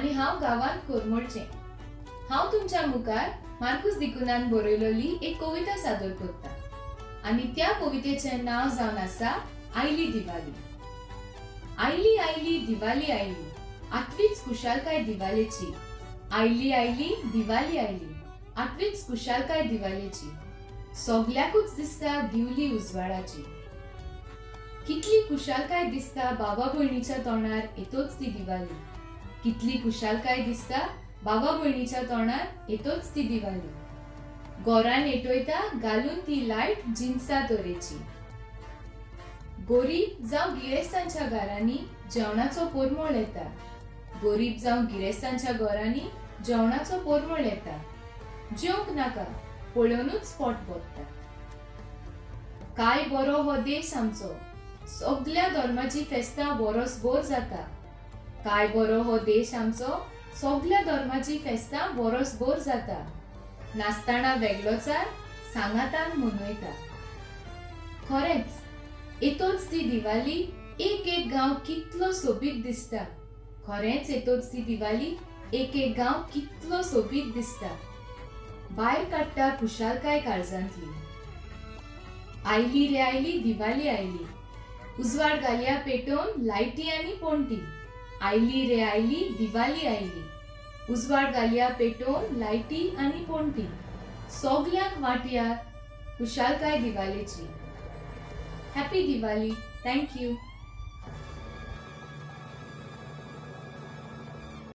आनी हांव गांवांत कोरमोळचें. हांव तुमच्या मुखार मार्कुस दिकुनान बरयलेली एक कविता सादर करता आनी त्या कवितेचें नांव जावन आसा आयली दिवाली. आयली आयली दिवाली आयली, आठवीच खुशालकाय दिवालेची. आयली आयली दिवाली आयली, आठवीच खुशालकाय दिवालेची. सगल्याकूच दिसता दिवली उजवाडाची. कितली खुशालकाय दिसता बाबा भयणीच्या तोंडार येतोच ती दिवाली. कितली खुशालकाय दिसता बाबा भयणीच्या तोंडार येतोच ती दिवाली. गोरान एटोयता घालून ती लायट जिन्सा तरेची. गोरीब जावं गिरेस्तांच्या घरांनी जेवणाचो परमळ येता. गोरीब जावं गिरेस्तांच्या घरांनी जेवणाचो परमळ येता. जेवंक नाका, पळोवनूच पोट भरता. काय बरो हो देश आमचो, सगल्या धर्माची फेस्तां वरसभर जाता. काय बरो हो देश आमचो, सगल्या धर्माची फेस्तां वरसभर जाता. नाचतना वेगळोचार सांगातान मनयता. खरेंच येतोच ती दिवाली, एक एक गांव कितलो सोबीत दिसता. खरेंच येतोच ती दिवाली, एक एक गांव कितलो सोबीत दिसता. भायर काडटा खुशालकाय काळजांतली. आयली रे आयली दिवाली आयली, उजवाड घालया पेटोवन लायटी आनी पणटी. आयली रे आयली दिवाली आयली, उजवाड घालया पेटोवन लायटी आनी पणटी. सगल्यांक वांटया खुशालकाय दिवालेची. Happy Diwali. Thank you.